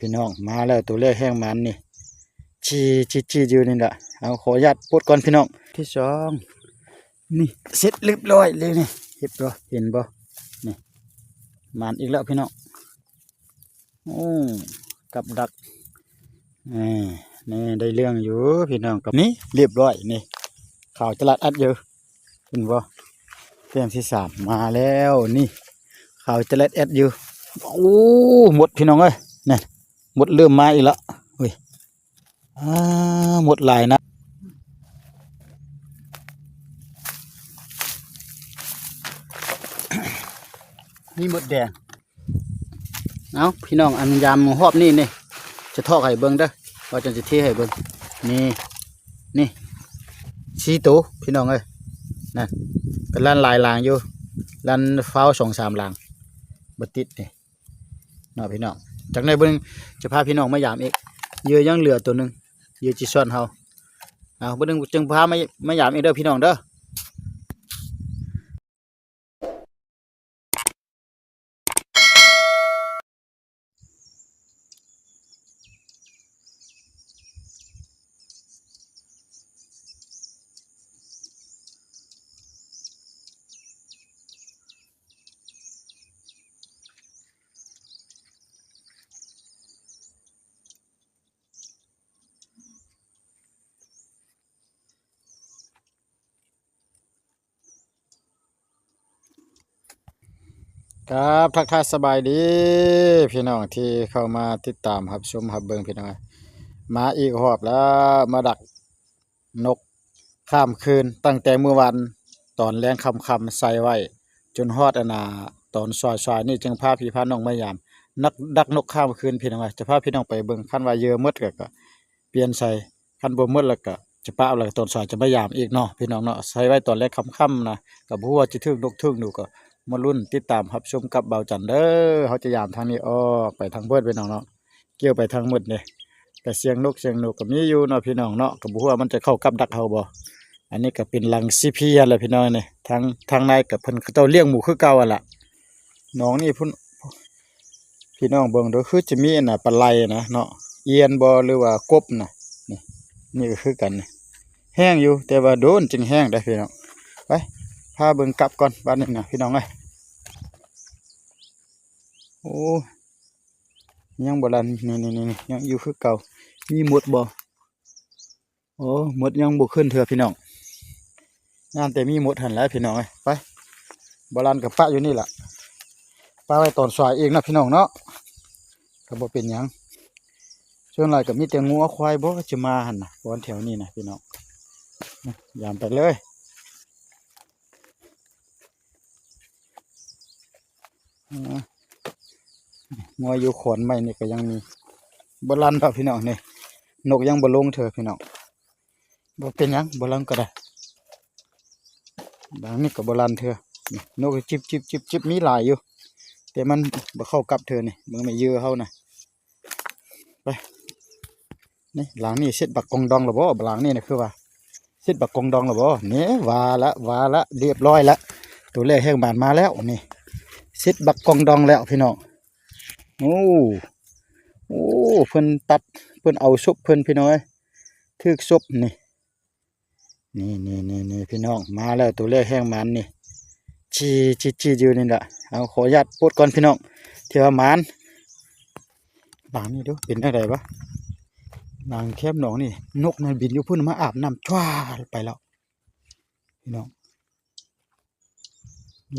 ພີ່ນ້ອງ ມາແລ້ວ ໂຕແລກແຮງໝານນີ້ ຈີ່ຈີ່ຈີ່ຢູ່ນີ້ລະ. ເອົາ ຂໍອະນຸຍາດປົດກ່ອນພີ່ນ້ອງ. ທີສອງ ນີ້ ເສັດຮຽບຮ້ອຍເລີຍນີ້. ເຫັນບໍ່? ເຫັນບໍ່? ນີ້ ໝານອີກແລ້ວພີ່ນ້ອງ. ໂອ້ ກັບດັກ ເອີ ນີ້ໄດ້ເລື່ອງຢູ່ພີ່ນ້ອງ. ກັບນີ້ຮຽບຮ້ອຍນີ້ ຂາວຈະລັດອັດຢູ່. ເຫັນບໍ່? ແຕ້ມທີສາມມາແລ້ວນີ້ ຂາວຈະແລດແອດຢູ່. ໂອ້ ມົດພີ່ນ້ອງເອີຍ ນັ້ນ ມົດເລີ່ມມາອີກແລ້ວ. ເຮີ້ຍ ອ້າ ມົດຫຼາຍນະ ມີມົດແດງ. ເອົາ ພີ່ນ້ອງ ອັນຍາມຮອບນີ້ນີ້ ຈະຖອກໃຫ້ເບິ່ງເດີ ວ່າຈັ່ງຊິເທໃຫ້ເບິ່ງ. ນີ້ ນີ້ ສີ່ໂຕພີ່ນ້ອງເອີຍ. ນັ້ນ ກະລັນຫຼາຍຫຼັງຢູ່ ລັນຟາວສອງສາມຫຼັງ ບໍ່ຕິດນີ້ເນາະພີ່ນ້ອງ. ຈັກໜ້ອຍເບິ່ງ ຈະພາພີ່ນ້ອງມາຢາມອີກ. ເຫຍື່ອຍັງເຫຼືອໂຕໜຶ່ງ ເຫຍື່ອຈີ່ຊອນເຮົາ. ເອົາ ເບິ່ງ ຈຶ່ງພາມາ ມາຢາມອີກເດີພີ່ນ້ອງເດີ. ຄັບ ທັກທາຍສະບາຍດີພີ່ນ້ອງທີ່ເຂົ້າມາຕິດຕາມຮັບຊົມຮັບເບິ່ງພີ່ນ້ອງ. ມາອີກຮອບແລ້ວ ມາດັກນົກຂ້າມຄືນ ຕັ້ງແຕ່ມື້ວານຕອນແລງຄ່ຳໆໃສ່ໄວ້ ຈົນຮອດອັນນ່າຕອນສາຍໆນີ້ ຈຶ່ງພາພີ່ພານ້ອງມາຢາມ ນັກດັກນົກຂ້າມຄືນພີ່ນ້ອງ. ຈະພາພີ່ນ້ອງໄປເບິ່ງ ຄັນວ່າເຫຍື່ອໝົດກະ ກະປ່ຽນໃສ່ ຄັນບໍ່ໝົດແລ້ວກະຈະປະໄວ້ ແລ້ວກະຕອນສາຍຈະມາຢາມອີກເນາະພີ່ນ້ອງເນາະ. ໃສ່ໄວ້ຕອນແລງຄ່ຳໆນະ ກະບໍ່ຮູ້ວ່າຈະຖືກນົກຖືກໜູ ກະມາລຸ້ນຕິດຕາມຮັບຊົມກັບບ່າວຈັນເດີ. ເຮົາຈະຢາມທາງນີ້ອອກໄປທາງເບີດພີ່ນ້ອງເນາະ ກ່ຽວໄປທາງໝົດເດ້. ກະສຽງນົກສຽງໜູກະມີຢູ່ເນາະພີ່ນ້ອງເນາະ ກະບໍ່ຮູ້ວ່າມັນຈະເຂົ້າກັບດັກເຮົາບໍ່. ອັນນີ້ກະເປັນຫຼັງຊີພີຫັ້ນແຫຼະພີ່ນ້ອງ. ນີ້ ທາງ ທາງໃນກະເພິ່ນເຂົາເຈົ້າລ້ຽງໝູຄືເກົ່າຫັ້ນລະ. ໜອງນີ້ພຸ້ນ ພີ່ນ້ອງເບິ່ງເດີ ຄືຈະມີອັນນ່າ ປາໄຫຼນະເນາະ ອຽນບໍ່ ຫຼືວ່າກົບນະ. ນີ້ ນີ້ກະຄືກັນ ແຫ້ງຢູ່ ແຕ່ວ່າໂດນຈຶ່ງແຫ້ງເດ້ພີ່ນ້ອງ. ໄປ ພາເບິ່ງກັບກ່ອນບາດນີ້ນະພີ່ນ້ອງເອີຍ. ໂອ້ ຍັງບໍ່ລັນ ນີ້ໆໆ ຍັງຢູ່ຄືເກົ່າ. ມີມົດບໍ່? ໂອ້ ມົດຍັງບໍ່ຂຶ້ນເທື່ອພີ່ນ້ອງ. ຢ້ານແຕ່ມີມົດຫັ້ນແຫຼະພີ່ນ້ອງເອີຍ. ໄປ ບໍ່ລັນກະປະຢູ່ນີ້ລະ ປະໄວ້ຕອນສາຍອີກເນາະພີ່ນ້ອງເນາະ ກະບໍ່ເປັນຫຍັງ. ສ່ວນຫຼາຍກະມີແຕ່ງົວຄວາຍບໍ່ ຈະມາຫັ້ນນະ ບ່ອນແຖວນີ້ນະພີ່ນ້ອງ. ຢາມໄປເລີຍ. ອາ ງົວຢູ່ຂອນໄມ້ນີ້ກະຍັງມີ ບໍ່ລັນດອກພີ່ນ້ອງ. ນີ້ ນົກຍັງບໍ່ລົງເທື່ອພີ່ນ້ອງ. ບໍ່ເປັນຫຍັງ ບໍ່ລັນກະໄດ້. ຫຼັງນີ້ກະບໍ່ລັນເທື່ອ. ນີ້ ນົກຈິບໆໆ ມີຫຼາຍຢູ່ ແຕ່ມັນບໍ່ເຂົ້າກັບເທື່ອນີ້. ເບິ່ງແມ່ເຫຍື່ອເຮົານະ. ໄປ ນີ້ ຫຼັງນີ້ເສັດບັກກອງດອງລະບໍ່? ຫຼັງນີ້ນະຄືວ່າເສັດບັກກອງດອງລະບໍ່? ນີ້ ວ່າລະ ວ່າລະ ຮຽບຮ້ອຍລະ ໂຕແລກແຮງໝານມາແລ້ວ. ນີ້ ເສັດບັກກອງດອງແລ້ວພີ່ນ້ອງ. ໂອ້ ໂອ້ ເພິ່ນຕັດ ເພິ່ນເອົາສົບເພິ່ນພີ່ນ້ອງເອີຍ ຖືກສົບນີ້. ນີ້ໆໆໆ ພີ່ນ້ອງ ມາແລ້ວ ໂຕແລກແຮງໝານນີ້ ຈີ່ຈີ່ຈີ່ຢູ່ນີ້ລະ. ເອົາ ຂໍອະນຸຍາດປົດກ່ອນພີ່ນ້ອງ ຖືວ່າໝານ. ຫຼັງນີ້ດູ ເປັນຈັ່ງໃດວະ? ຫຼັງແຄມໜອງນີ້ ນົກນັ້ນບິນຢູ່ພຸ້ນ ມາອາບນ້ຳ ຈວາດ ໄປແລ້ວພີ່ນ້ອງ.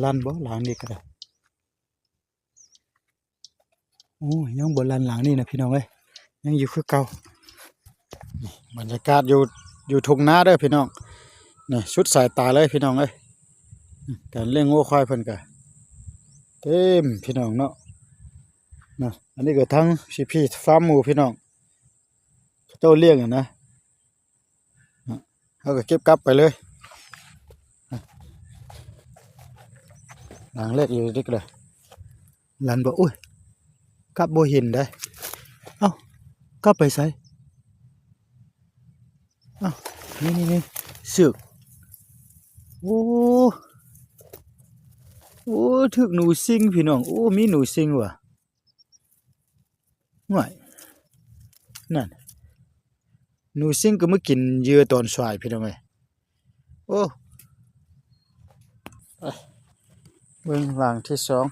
ລັນບໍ່? ຫຼັງນີ້ກະໄດ້. ໂອ້ ຍັງບໍ່ລັນຫຼັງນີ້ນະພີ່ນ້ອງເອີຍ ຍັງຢູ່ຄືເກົ່າ. ນີ້ ບັນຍາກາດຢູ່ ຢູ່ທົ່ງນາເດີພີ່ນ້ອງ. ນີ້ ສຸດສາຍຕາເລີຍພີ່ນ້ອງເອີຍ. ການລ້ຽງງົວຄວາຍເພິ່ນກະເຕັມພີ່ນ້ອງເນາະ. ນະ ອັນນີ້ກະທາງຊີພີຟາມໝູພີ່ນ້ອງ ເຂົາເຈົ້າລ້ຽງຫັ້ນນະ. ເຮົາກະເກັບກັບໄປເລີຍ. ຫຼັງແລກຢູ່ເດັກເລີຍ ລັນບໍ່? ໂອ້ຍ ກັບບໍ່ເຫັນໃດ. ເອົ້າ ກັບໄປໃສ? ເອົ້າ ນີ້ໆໆ ເຊືອກ. ໂອ້ ໂອ້ ຖືກໜູຊິງພີ່ນ້ອງ. ໂອ້ ມີໜູຊິງຫວາ. ຫວາຍ ນັ້ນ ໜູຊິງກໍມາກິນເຫຍື່ອຕອນສາຍ ພີ່ນ້ອງເອີຍ. ໂອ້ ໄປເບິ່ງຫຼັງທີສອງ.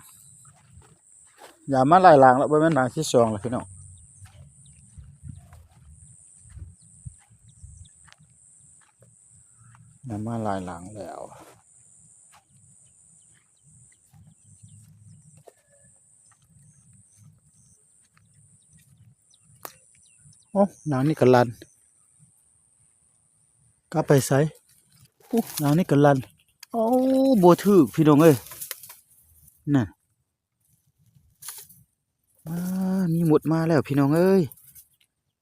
ຢາມມາຫຼາຍຫຼັງແລ້ວ ບໍ່ແມ່ນຫຼັງທີສອງແລ້ວ ພີ່ນ້ອງ. ຢາມມາຫຼາຍຫຼັງແລ້ວ. ໂອ້ ຫຼັງນີ້ກໍລັ່ນ ກັບໄປໃສ? ໂອ້ ຫຼັງນີ້ກໍລັ່ນ. ໂອ້ ບໍ່ຖືກ ພີ່ນ້ອງເອີຍ ນັ້ນ. ອາ ມີມົດມາແລ້ວ ພີ່ນ້ອງເອີຍ.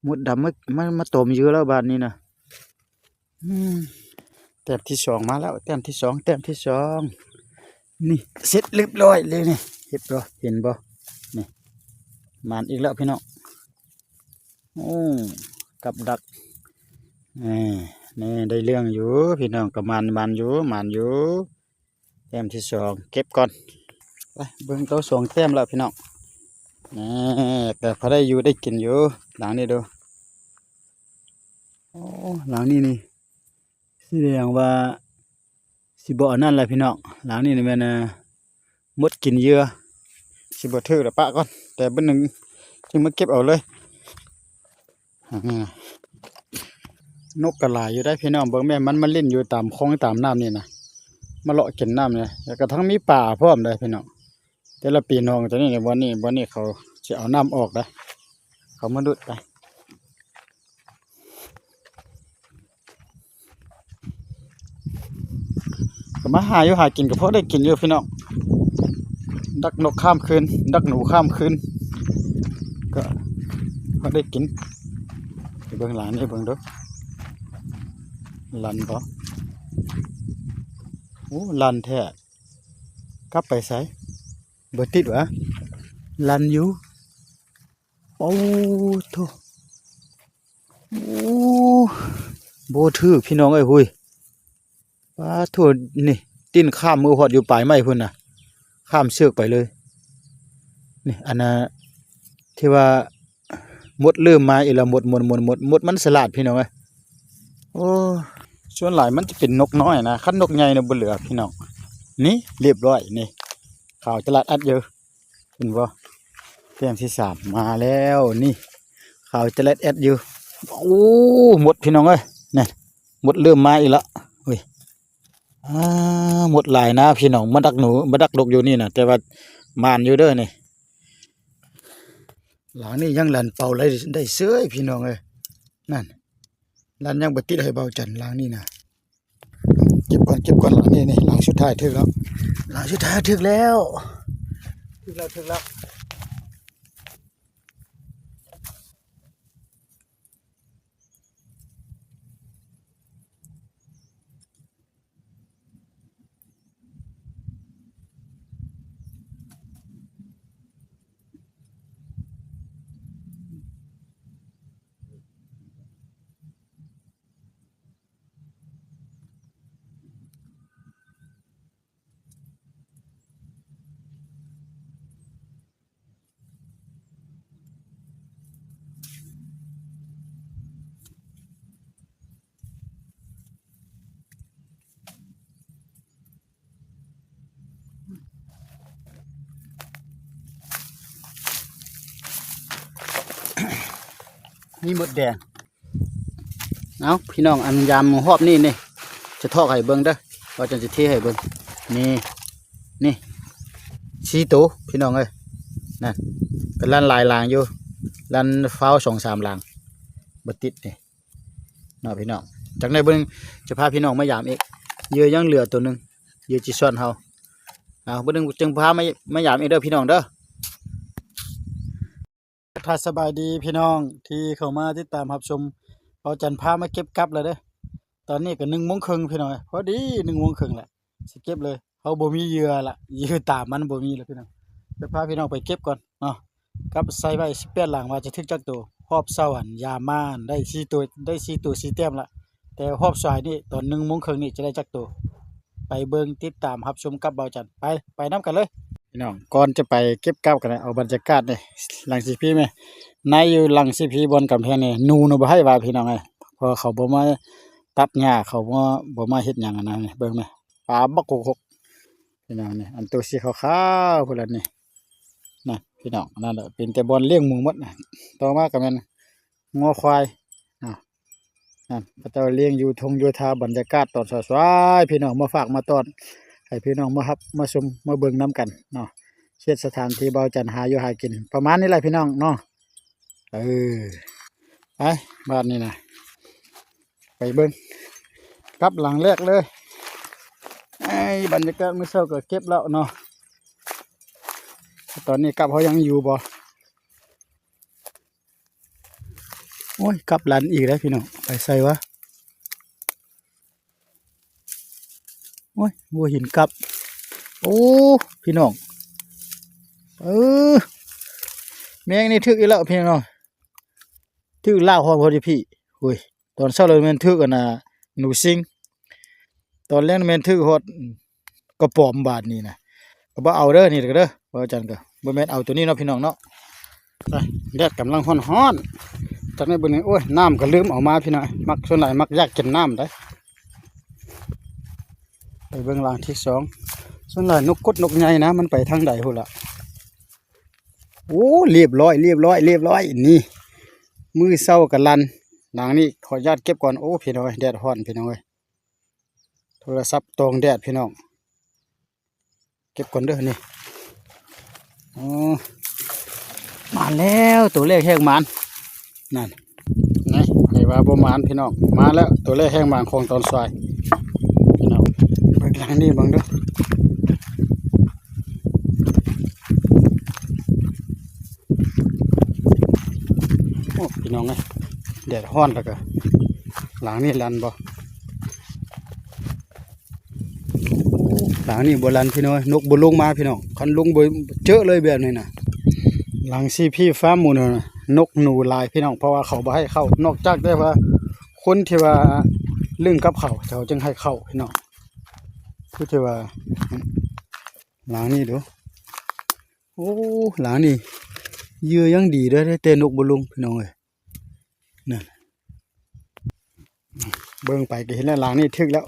ມົດດຳມາ ມາ ມາຕົມເຫຍື່ອແລ້ວບາດນີ້ນະ. ອືມ ແຕ້ມທີສອງມາແລ້ວ ແຕ້ມທີສອງ ແຕ້ມທີສອງ. ນີ້ ເສັດຮຽບຮ້ອຍເລີຍນີ້. ເຫັນບໍ່ ເຫັນບໍ່? ນີ້ ໝານອີກແລ້ວ ພີ່ນ້ອງ. ໂອ້ ກັບດັກ. ນີ້ ນີ້ ໄດ້ເລື່ອງຢູ່ ພີ່ນ້ອງ. ກໍໝານ ໝານຢູ່ ໝານຢູ່. ແຕ້ມທີສອງ ເກັບກ່ອນ. ໄປເບິ່ງເອົາສອງແຕ້ມແລ້ວ ພີ່ນ້ອງ. ນີ້ ກໍພໍໄດ້ຢູ່ໄດ້ກິນຢູ່. ຫຼັງນີ້ດູ. ໂອ້ ຫຼັງນີ້ນີ້ ສະແດງວ່າຊິບໍ່ອັນນັ້ນແຫຼະ ພີ່ນ້ອງ. ຫຼັງນີ້ນີ້ແມ່ນ ອ່າ ມົດກິນເຫຍື່ອ. ຊິບໍ່ຖືກລະ ປະກ່ອນ. ແຕ່ບຶດໜຶ່ງຈຶ່ງມາເກັບເອົາເລີຍ. ອືມ ນົກກໍຫຼາຍຢູ່ໄດ໋ ພີ່ນ້ອງ. ເບິ່ງແມ່ ມັນມາຫຼິ້ນຢູ່ຕາມຄອງຕາມນ້ຳນີ້ນະ ມາເລາະກິນນ້ຳນີ້ ແລ້ວກໍທັງມີປາພ້ອມໄດ໋ ພີ່ນ້ອງ. ແຕ່ລະປີໜອງຕົວນີ້ ບ່ອນນີ້ ບ່ອນນີ້ເຂົາຊິເອົານ້ຳອອກໄດ໋ ເຂົາມາດຸດໄປ. ກໍມາຫາຢູ່ຫາກິນ ກໍພໍໄດ້ກິນຢູ່ ພີ່ນ້ອງ. ດັກນົກຂ້າມຄືນ ດັກໜູຂ້າມຄືນ ກໍພໍໄດ້ກິນ. ໄປເບິ່ງຫຼັງນີ້ເບິ່ງດູ ລັ່ນບໍ່? ໂອ້ ລັ່ນແທ້. ກັບໄປໃສ? ບໍ່ຕິດຫວາ? ລັ່ນຢູ່. ໂອ້ໂທ້ ໂອ້ ບໍ່ຖືກ ພີ່ນ້ອງເອີຍ. ຫຸຍ ປາໂທ້ ນີ້ ຕິ້ນຂ້າມມືຮອດຢູ່ປາຍໄມ້ພຸ້ນນະ ຂ້າມເຊືອກໄປເລີຍ. ນີ້ ອັນນ່າ ທີ່ວ່າມົດເລີ່ມມາອີກແລ້ວ ມົດ ມົດ ມົດ ມົດ ມົດມັນສະຫຼາດ ພີ່ນ້ອງເອີຍ. ໂອ້ ສ່ວນຫຼາຍມັນຈະເປັນນົກນ້ອຍນະ ຄັນນົກໃຫຍ່ນະບໍ່ເຫຼືອ ພີ່ນ້ອງ. ນີ້ ຮຽບຮ້ອຍ ນີ້ ຂາວຈະລັດອັດຢູ່. ເຫັນບໍ່? ແຕ້ມທີສາມມາແລ້ວນີ້ ຂາວຈະແລດແອດຢູ່. ໂອ້ ມົດ ພີ່ນ້ອງເອີຍ ນັ້ນ ມົດເລີ່ມມາອີກລະ. ເຮີ້ຍ ອາ ມົດຫຼາຍນະ ພີ່ນ້ອງ. ມາດັກໜູ ມາດັກນົກຢູ່ນີ້ນະ ແຕ່ວ່າໝານຢູ່ເດີນີ້. ຫຼັງນີ້ຍັງລັ່ນເປົ່າໄດ້ ໄດ້ເຊີຍ ພີ່ນ້ອງເອີຍ. ນັ້ນ ລັ່ນຍັງບໍ່ຕິດໃຫ້ເບົາຈັນ ຫຼັງນີ້ນະ. ເກັບກ່ອນ ເກັບກ່ອນ. ຫຼັງນີ້ ນີ້ ຫຼັງສຸດທ້າຍຖືກແລ້ວ ຫຼັງສຸດທ້າຍຖືກແລ້ວ ຖືກແລ້ວ ຖືກແລ້ວ. ມີມົດແດງ. ເອົາ ພີ່ນ້ອງ ອັນຍາມຮອບນີ້ນີ້ ຈະຖອກໃຫ້ເບິ່ງເດີ ວ່າຈັ່ງຊິເທໃຫ້ເບິ່ງ. ນີ້ ນີ້ ສີ່ໂຕ ພີ່ນ້ອງເອີຍ. ນັ້ນ ກໍລັ່ນຫຼາຍຫຼັງຢູ່ ລັ່ນຟາວສອງສາມຫຼັງ ບໍ່ຕິດນີ້ເນາະ ພີ່ນ້ອງ. ຈັກໜ້ອຍເບິ່ງ ຈະພາພີ່ນ້ອງມາຢາມອີກ. ເຫຍື່ອຍັງເຫຼືອໂຕໜຶ່ງ ເຫຍື່ອຈີຊອນເຮົາ. ເອົາ ເບິ່ງ ຈຶ່ງພາມາ ມາຢາມອີກເດີ ພີ່ນ້ອງເດີ. ທັກທາຍສະບາຍດີພີ່ນ້ອງທີ່ເຂົ້າມາຕິດຕາມຮັບຊົມ. ເບົາຈັນພາມາເກັບກັບແລ້ວເດີ. ຕອນນີ້ກໍໜຶ່ງໂມງເຄິ່ງພີ່ນ້ອງເອີຍ ພໍດີໜຶ່ງໂມງເຄິ່ງແລ້ວ ຊິເກັບເລີຍ. ເຮົາບໍ່ມີເຫຍື່ອລະ ເຫຍື່ອຕາມັນບໍ່ມີລະພີ່ນ້ອງ. ຈະພາພີ່ນ້ອງໄປເກັບກ່ອນເນາະ ກັບໃສ່ໄວ້ສິບແປດຫຼັງ ວ່າຈະຖືກຈັກໂຕ. ຮອບເຊົ້າຫັ້ນຢາມມາຫັ້ນໄດ້ສີ່ໂຕ ໄດ້ສີ່ໂຕສີ່ແຕ້ມລະ. ແຕ່ຮອບສາຍນີ້ ຕອນໜຶ່ງໂມງເຄິ່ງນີ້ຈະໄດ້ຈັກໂຕ ໄປເບິ່ງ ຕິດຕາມຮັບຊົມກັບເບົາຈັນ. ໄປ ໄປນຳກັນເລີຍພີ່ນ້ອງ. ກ່ອນຈະໄປເກັບກັບກັນ ເອົາບັນຍາກາດນີ້ ຫຼັງຊິພີ້ແມ່ ໃນຢູ່ຫຼັງຊີພີບ່ອນກຳແພງນີ້ ໜູນະບໍ່ໃຫ້ວ່າພີ່ນ້ອງເອີຍ ເພາະວ່າເຂົາບໍ່ມາຕັດຫຍ້າ ເຂົາບໍ່ ບໍ່ມາເຮັດຫຍັງຫັ້ນນະ. ນີ້ເບິ່ງແມະ ປາບັກໂຄກໆ ພີ່ນ້ອງນີ້ ອັນໂຕສີຂາວໆພຸ້ນລະນີ້ ນະພີ່ນ້ອງ. ນັ້ນແຫຼະ ເປັນແຕ່ບ່ອນລ້ຽງໝູໝົດນະ. ຕໍ່ມາກໍແມ່ນງົວຄວາຍ ອາ ນັ້ນ ເຂົາເຈົ້າລ້ຽງຢູ່ທົ່ງຢູ່ທ່າ ບັນຍາກາດຕອນສາຍໆ ພີ່ນ້ອງມາຝາກມາຕ້ອນ ໃຫ້ພີ່ນ້ອງມາຮັບມາຊົມມາເບິ່ງນຳກັນເນາະ. ເຂດສະຖານທີ່ບ່າວຈັນຫາຢູ່ຫາກິນ ປະມານນີ້ແຫຼະພີ່ນ້ອງເນາະ. ເອີ ໄປ ບາດນີ້ນະ ໄປເບິ່ງ ກັບຫຼັງແລກເລີຍ. ໄອ້ ບັນຍາກາດມື້ເຊົ້າກໍເກັບແລ້ວເນາະ. ຕອນນີ້ກັບເຮົາຍັງຢູ່ບໍ່? ໂອ້ຍ ກັບລັນອີກແລ້ວພີ່ນ້ອງ ໄປໃສວະ? ໂອ້ຍ ບໍ່ເຫັນກັບ. ໂອ້ ພີ່ນ້ອງ ເອີ ແມງນີ້ຖືກອີກແລ້ວພີ່ນ້ອງ ຖືກລາກຮອດພໍດີພີ້. ໂອ້ຍ ຕອນເຊົ້າລະແມ່ນຖືກອັນນ່າ ໜູຊິງ ຕອນແລງແມ່ນຖືກຮອດກະປອມ. ບາດນີ້ນະ ກໍບໍ່ເອົາເດີ ນີ້ກໍເດີ ບ່າວຈັນກໍບໍ່ແມ່ນເອົາໂຕນີ້ເນາະ ພີ່ນ້ອງເນາະ. ໄປ ແດດກຳລັງຮ້ອນໆ ຈັກໜ້ອຍເບິ່ງນີ້ ໂອ້ຍ ນ້ຳກໍລືມເອົາມາ ພີ່ນ້ອງ. ມັກ ສ່ວນຫຼາຍມັກຢາກກິນນ້ຳໄດ໋. ໄປເບິ່ງຫຼັງທີສອງ ສ່ວນຫຼາຍນົກກົດນົກໃຫຍ່ນະ ມັນໄປທາງໃດພຸ້ນລະ. ໂອ້ ລຽບຮ້ອຍ ລຽບຮ້ອຍ ລຽບຮ້ອຍ ນີ້ ມື້ເຊົ້າກໍລັນ. ຫຼັງນີ້ຂໍອະນຸຍາດເກັບກ່ອນ. ໂອ້ ພີ່ນ້ອງເອີຍ ແດດຮ້ອນ ພີ່ນ້ອງເອີຍ ໂທລະສັບຕອງແດດ ພີ່ນ້ອງ. ເກັບກ່ອນເດີນີ້. ອໍ ມາແລ້ວ ໂຕແລກແຮງໝານ ນັ້ນ ນະ ໃຜວ່າບໍ່ໝານ ພີ່ນ້ອງ ມາແລ້ວ ໂຕແລກແຮງໝານຂອງຕອນສາຍ ພີ່ນ້ອງ. ເບິ່ງຫຼັງນີ້ເບິ່ງເດີ. ໂອ້ ພີ່ນ້ອງເອີຍ ແດດຮ້ອນແລ້ວກໍ ຫຼັງນີ້ລັນບໍ່? ຫຼັງນີ້ບໍ່ລັນ ພີ່ນ້ອງເອີຍ ນົກບໍ່ລົງມາ ພີ່ນ້ອງ. ຄັນລົງບໍ່ເຈີເລີຍແບບນີ້ນະ. ຫຼັງຊີພີຟາມໝູນະ ນົກໜູຫຼາຍ ພີ່ນ້ອງ ເພາະວ່າເຂົາບໍ່ໃຫ້ເຂົ້າ ນອກຈາກແຕ່ວ່າຄົນທີ່ວ່າລຶ້ງກັບເຂົາ ເຂົາຈຶ່ງໃຫ້ເຂົ້າ ພີ່ນ້ອງ. ຄືທີ່ວ່າ ຫຼັງນີ້ດູ ໂອ້ ຫຼັງນີ້ເຫຍື່ອຍັງດີເດີ ແຕ່ນົກບໍ່ລົງ ພີ່ນ້ອງເອີຍ. ນັ້ນ ເບິ່ງໄປກໍເຫັນແລ້ວ ຫຼັງນີ້ຖືກແລ້ວ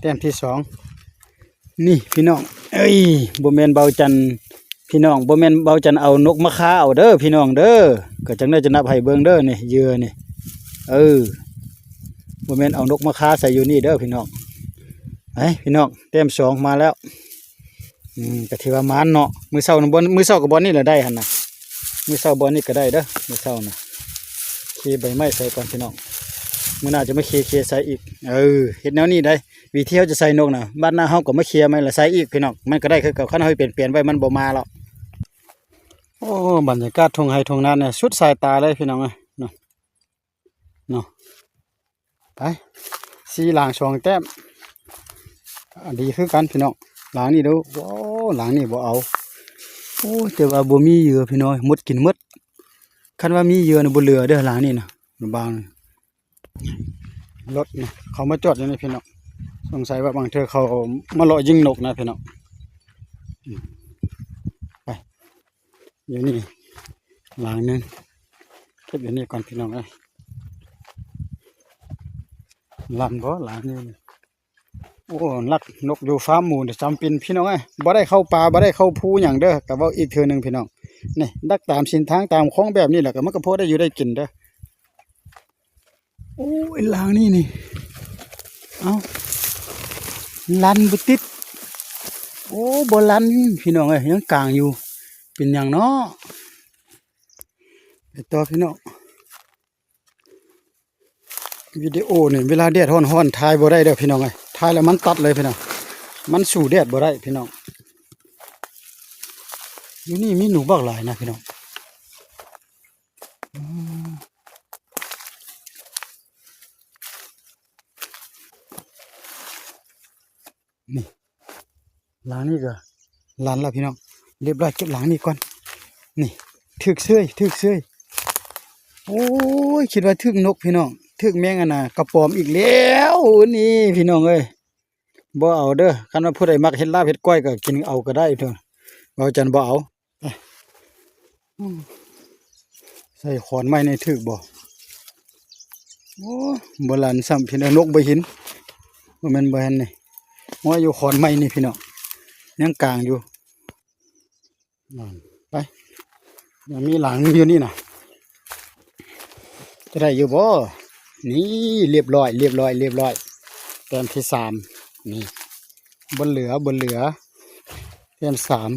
ແຕ້ມທີສອງ. ນີ້ພີ່ນ້ອງເອີຍ ບໍ່ແມ່ນບ່າວຈັນ ພີ່ນ້ອງ ບໍ່ແມ່ນບ່າວຈັນເອົານົກມາຄາເອົາເດີ ພີ່ນ້ອງເດີ. ກໍຈັ່ງໃດຈະນັບໃຫ້ເບິ່ງເດີ ນີ້ເຫຍື່ອນີ້ ເອີ ບໍ່ແມ່ນເອົານົກມາຄາໃສ່ຢູ່ນີ້ເດີ ພີ່ນ້ອງ. ໄປ ພີ່ນ້ອງ ແຕ້ມສອງມາແລ້ວ. ອືມ ກໍຖືວ່າໝານເນາະ ມື້ເຊົ້ານະ ບ່ອນ ມື້ເຊົ້າກໍບ່ອນນີ້ແຫຼະໄດ້ຫັ້ນນະ ມື້ເຊົ້າບ່ອນນີ້ກໍໄດ້ເດີ ມື້ເຊົ້ານະ. ເຄໃບໄມ້ໃສ່ກ່ອນ ພີ່ນ້ອງ ມື້ໜ້າຈະມາເຄ ເຄໃສ່ອີກ. ເອີ ເຮັດແນວນີ້ໄດ໋ ວິທີເຮົາຈະໃສ່ນົກນະ ບາດໜ້າເຮົາກໍມາເຄໃໝ່ລະໃສ່ອີກ ພີ່ນ້ອງ ມັນກໍໄດ້ຄືເກົ່າ. ຄັນເຮົາປ່ຽນແປນໄວ້ມັນບໍ່ມາແລ້ວ. ໂອ້ ບັນຍາກາດທົ່ງໄຮ່ທົ່ງນານີ້ສຸດສາຍຕາເລີຍ ພີ່ນ້ອງເອີຍ ເນາະ ເນາະ. ໄປ ສີ່ຫຼັງສອງແຕ້ມ ອາ ດີຄືກັນ ພີ່ນ້ອງ. ຫຼັງນີ້ເດີ ໂອ້ ຫຼັງນີ້ບໍ່ເອົາ. ໂອ້ ແຕ່ວ່າບໍ່ມີເຫຍື່ອ ພີ່ນ້ອງ ໝົດກິນໝົດ. ຄັນວ່າມີເຫຍື່ອນະ ບໍ່ເຫຼືອເດີ ຫຼັງນີ້ນະ ບາງ ລົດນະ ເຂົາມາຈອດຢູ່ນີ້ ພີ່ນ້ອງ. ສົງໄສວ່າບາງເທື່ອເຂົາມາເລາະຍິງນົກນະ ພີ່ນ້ອງ. ອືມ ໄປ ຢູ່ນີ້ຫຼັງໜຶ່ງ ເກັບຢູ່ນີ້ກ່ອນ ພີ່ນ້ອງເອີຍ. ລັນບໍ່ ຫຼັງນີ້? ໂອ້ ລັກນົກຢູ່ຟາມໝູນີ້ຈຳເປັນ ພີ່ນ້ອງເອີຍ ບໍ່ໄດ້ເຂົ້າປ່າ ບໍ່ໄດ້ເຂົ້າພູຫຍັງເດີ. ກໍເວົ້າອີກເທື່ອໜຶ່ງ ພີ່ນ້ອງ ນີ້ ດັກຕາມເສັ້ນທາງຕາມຄອງແບບນີ້ແຫຼະ ກໍມັນກໍພໍໄດ້ຢູ່ໄດ້ກິນເດີ. ໂອ້ຍ ຫຼັງນີ້ນີ້ ເອົ້າ ລັນບໍ່ຕິດ. ໂອ້ ບໍ່ລັນ ພີ່ນ້ອງເອີຍ ຍັງກາງຢູ່ ເປັນຫຍັງເນາະ? ໄປຕໍ່ ພີ່ນ້ອງ. ວິດີໂອນີ້ເວລາແດດຮ້ອນໆ ຖ່າຍບໍ່ໄດ້ເດີ ພີ່ນ້ອງເອີຍ ຖ່າຍແລ້ວມັນຕັດເລີຍ ພີ່ນ້ອງ ມັນສູ້ແດດບໍ່ໄດ້ ພີ່ນ້ອງ. ຢູ່ນີ້ມີໜູບັກຫຼາຍນະ ພີ່ນ້ອງ. ອືມ ນີ້ ຫຼັງນີ້ກໍລັນແລ້ວ ພີ່ນ້ອງ. ລຽບຮ້ອຍ ເກັບຫຼັງນີ້ກ່ອນ. ນີ້ ຖືກເສີຍ ຖືກເສີຍ. ໂອ້ຍ ຄິດວ່າຖືກນົກ ພີ່ນ້ອງ ຖືກແມງອັນນ່າ ກະປອມອີກແລ້ວນີ້ ພີ່ນ້ອງເອີຍ. ບໍ່ເອົາເດີ ຄັນວ່າຜູ້ໃດມັກເຮັດລາບເຮັດກ້ອຍກໍກິນເອົາກໍໄດ້ເດີ ບ່າວຈັນບໍ່ເອົາ. ອືມ ໃສ ໄດ້ຂອນໄມ້ນີ້ຖືກບໍ່? ໂອ້ ບໍ່ລັນຊ້ຳ ພີ່ນ້ອງ ນົກບໍ່ເຫັນ ບໍ່ແມ່ນບໍ່ເຫັນນີ້ ວ່າຢູ່ຂອນໄມ້ນີ້ພີ່ນ້ອງ ຍັງກາງຢູ່. ນັ້ນ ໄປ ຍັງມີຫຼັງໜຶ່ງຢູ່ນີ້ນະ ຈະໄດ້ຢູ່ບໍ່? ນີ້ ລຽບຮ້ອຍ ລຽບຮ້ອຍ ລຽບຮ້ອຍ ແຕ້ມທີສາມ ນີ້ ບໍ່ເຫຼືອ ບໍ່ເຫຼືອ ແຕ້ມສາມ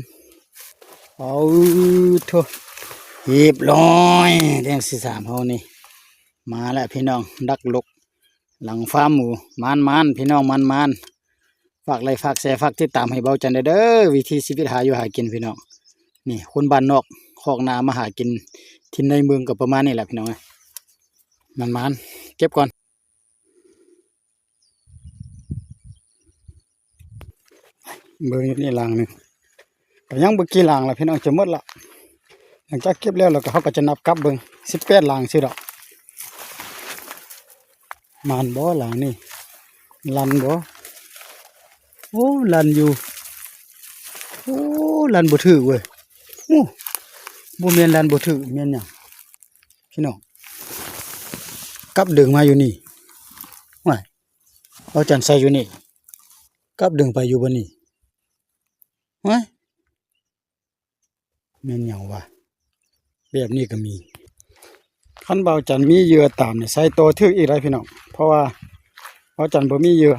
ເອົາ ໂທ້ ລຽບຮ້ອຍ ແຕ້ມທີສາມເຮົານີ້ ມາແລ້ວພີ່ນ້ອງ ດັກລົກ ຫຼັງຟາມໝູ ມານໆ ພີ່ນ້ອງ ມານໆ ຝາກໄລຄ໌ ຝາກແຊ ຝາກຕິດຕາມໃຫ້ເບົາຈັນແດ່ເດີ ວິຖີຊີວິດຫາຢູ່ຫາກິນພີ່ນ້ອງ ນີ້ຄົນບ້ານນອກຄອກນາມາຫາກິນ ຖິ່ນໃນເມືອງກໍປະມານນີ້ແຫຼະພີ່ນ້ອງເອີຍ ມານໆ ເກັບກ່ອນ ເບິ່ງຢູ່ນີ້ຫຼັງໜຶ່ງ ກໍຍັງບໍ່ກີ່ຫຼັງລະພີ່ນ້ອງ ຈະໝົດລະ ຫຼັງຈາກເກັບແລ້ວ ແລ້ວກໍເຮົາກໍຈະນັບກັບເບິ່ງ ສິບແປດຫຼັງຊື່ດອກ ໝານບໍ່ຫຼັງນີ້ ລັນບໍ່? ໂອ້ ລັນຢູ່ ໂອ້ ລັນບໍ່ຖືກເວີຍ ໂອ້ ບໍ່ແມ່ນລັນບໍ່ຖືກ ແມ່ນຫຍັງພີ່ນ້ອງ ກັບດຶງມາຢູ່ນີ້ ຫ້ວຍ ເອົາຈັນໃສ່ຢູ່ນີ້ ກັບດຶງໄປຢູ່ບ່ອນນີ້ ຫ້ວຍ ແມ່ນຫຍັງວະ ແບບນີ້ກໍມີ ຄັນບ່າວຈັນມີເຫຍື່ອຕາມນີ້ ໃສ່ຕໍ່ຖືກອີກໄດ໋ພີ່ນ້ອງ ເພາະວ່າບ່າວຈັນບໍ່ມີເຫຍື່ອ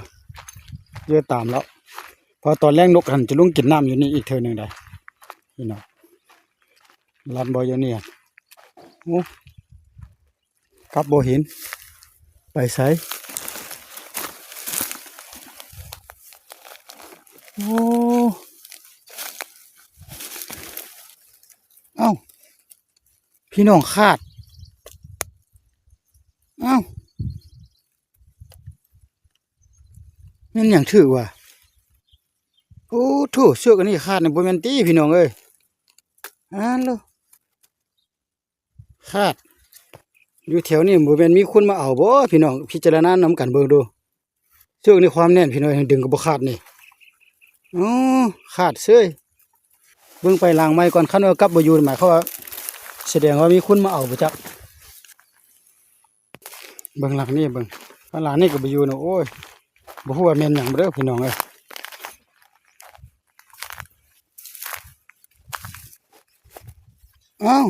ເຫຍື່ອຕາມແລ້ວ ເພາະຕອນແລງນົກຫັ້ນຈະລົງກິນນ້ຳຢູ່ນີ້ອີກເທື່ອໜຶ່ງໄດ໋ພີ່ນ້ອງ ລັນບໍ່ຢູ່ນີ້ ໂອ້ ກັບບໍ່ເຫັນ ໄປໃສ? ໂອ້ ເອົ້າ ພີ່ນ້ອງ ຂາດ ເອົ້າ ແມ່ນຫຍັງຖືກວະ? ໂອ້ໂທ້ ເຊືອກອັນນີ້ຂາດນີ້ ບໍ່ແມ່ນຕິພີ່ນ້ອງເອີຍ ອາໂລ ຂາດ ຢູ່ແຖວນີ້ບໍ່ແມ່ນມີຄົນມາເອົາບໍ່ພີ່ນ້ອງ? ພິຈາລະນານຳກັນເບິ່ງດູ ເຊືອກນີ້ຄວາມແໜ້ນພີ່ນ້ອງ ດຶງກໍບໍ່ຂາດນີ້ ອໍ ຂາດເສີຍ ເບິ່ງໄປຫຼັງໃໝ່ກ່ອນ ຄັນວ່າກັບບໍ່ຢູ່ ໝາຍຄວາມວ່າ ສະແດງວ່າມີຄົນມາເອົາບໍ່ຈັກ ເບິ່ງຫຼັງນີ້ເບິ່ງ ຄັນຫຼັງນີ້ກໍບໍ່ຢູ່ນະ ໂອ້ຍ ບໍ່ຮູ້ວ່າແມ່ນຫຍັງເດີພີ່ນ້ອງເອີຍ ອ້າວ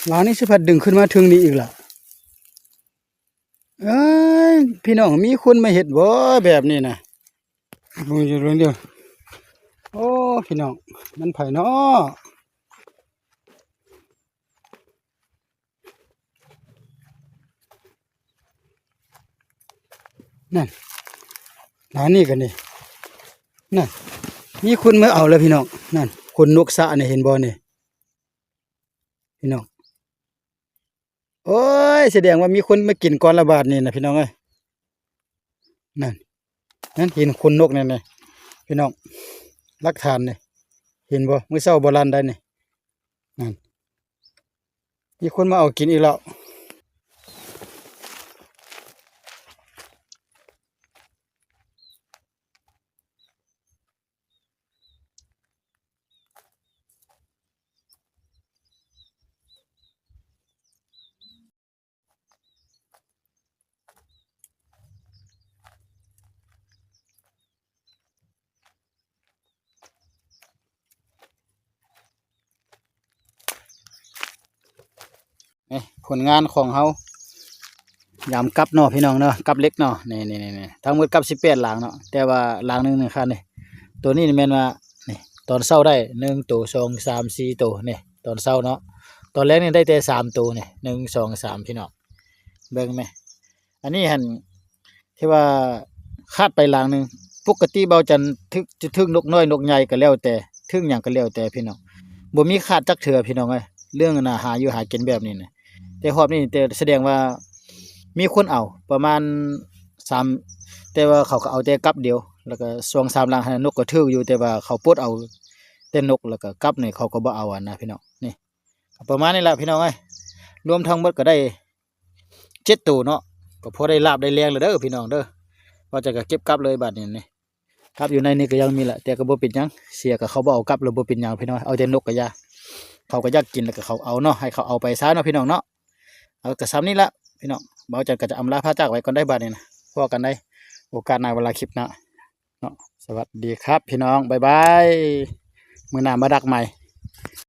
ຫຼັງນີ້ຊິພັດດຶງຂຶ້ນມາເທິງນີ້ອີກລະ ເອີຍ ພີ່ນ້ອງ ມີຄົນມາເຮັດບໍ່ແບບນີ້ນະ ເບິ່ງຢູ່ເບິ່ງຢູ່ ໂອ້ ພີ່ນ້ອງ ມັນໃຜເນາະ? ນັ້ນ ຫຼາຍນີ້ກໍນີ້ ນັ້ນ ມີຄົນມາເອົາແລ້ວພີ່ນ້ອງ ນັ້ນ ຂົນນົກສະນີ້ ເຫັນບໍ່ນີ້ ພີ່ນ້ອງ ໂອ້ຍ ສະແດງວ່າມີຄົນມາກິນກ່ອນລະບາດນີ້ນະ ພີ່ນ້ອງເອີຍ ນັ້ນ ນັ້ນ ເຫັນຂົນນົກນັ້ນນະ ພີ່ນ້ອງ ຫຼັກຖານນີ້ ເຫັນບໍ່? ມື້ເຊົ້າບໍ່ລັນໄດ໋ນີ້ ນັ້ນ ມີຄົນມາເອົາກິນອີກແລ້ວ. ນີ້ຜົນງານຂອງເຮົາ ຍາມກັບເນາະພີ່ນ້ອງເນາະ ກັບເຫຼັກເນາະ ນີ້ໆໆ ທັງໝົດກັບສິບແປດຫຼັງເນາະ ແຕ່ວ່າຫຼັງໜຶ່ງນີ້ຄັນນີ້ ໂຕນີ້ແມ່ນວ່າ ນີ້ ຕອນເຊົ້າໄດ້ໜຶ່ງໂຕ ສອງ ສາມ ສີ່ໂຕ ນີ້ ຕອນເຊົ້າເນາະ ຕອນແລງນີ້ໄດ້ແຕ່ສາມໂຕ ນີ້ ໜຶ່ງ ສອງ ສາມ ພີ່ນ້ອງ ເບິ່ງແມ ອັນນີ້ຫັ້ນ ທີ່ວ່າຂາດໄປຫຼັງໜຶ່ງ ປົກກະຕິເບົາຈັນຖືກ ຈະຖືກນົກນ້ອຍນົກໃຫຍ່ກໍແລ້ວແຕ່ ຖືກຫຍັງກໍແລ້ວແຕ່ພີ່ນ້ອງ ບໍ່ມີຂາດຈັກເທື່ອພີ່ນ້ອງເອີຍ ເລື່ອງອັນນາຫາຢູ່ຫາກິນແບບນີ້ນະ ແຕ່ຮອບນີ້ ແຕ່ສະແດງວ່າມີຄົນເອົາປະມານສາມ ແຕ່ວ່າເຂົາກໍເອົາແຕ່ກັບດຽວ ແລ້ວກໍສອງສາມຫຼັງຫັ້ນ ນົກກໍຖືກຢູ່ ແຕ່ວ່າເຂົາປົດເອົາແຕ່ນົກ ແລ້ວກໍກັບນີ້ເຂົາກໍບໍ່ເອົາຫັ້ນນະພີ່ນ້ອງ ນີ້ ປະມານນີ້ລະພີ່ນ້ອງເອີຍ ລວມທັງໝົດກໍໄດ້ເຈັດໂຕເນາະ ກໍພໍໄດ້ລາບໄດ້ແລງແລ້ວເດີພີ່ນ້ອງເດີ ວ່າຈະກໍເກັບກັບເລີຍບາດນີ້ ນີ້ ກັບຢູ່ໃນນີ້ກໍຍັງມີລະ ແຕ່ກໍບໍ່ເປັນຫຍັງ ເສຍກໍເຂົາບໍ່ເອົາກັບແລ້ວບໍ່ເປັນຫຍັງພີ່ນ້ອງ ເອົາແຕ່ນົກກໍຢ່າ ເຂົາກໍຢາກກິນ ແລ້ວກໍເຂົາເອົາເນາະ ໃຫ້ເຂົາເອົາໄປຊະເນາະພີ່ນ້ອງເນາະ. ເອົາ ກໍສ່ຳນີ້ລະພີ່ນ້ອງ ບ່າວຈັນກໍຈະອຳລາພາຈາກໄວ້ກ່ອນ ໄດ້ບາດນີ້ນະ ພໍ້ກັນໄດ້ໂອກາດໜ້າ ເວລາຄລິບໜ້າເນາະ. ສະຫວັດດີຄັບພີ່ນ້ອງ ບາຍບາຍ ມື້ໜ້າມາດັກໃໝ່.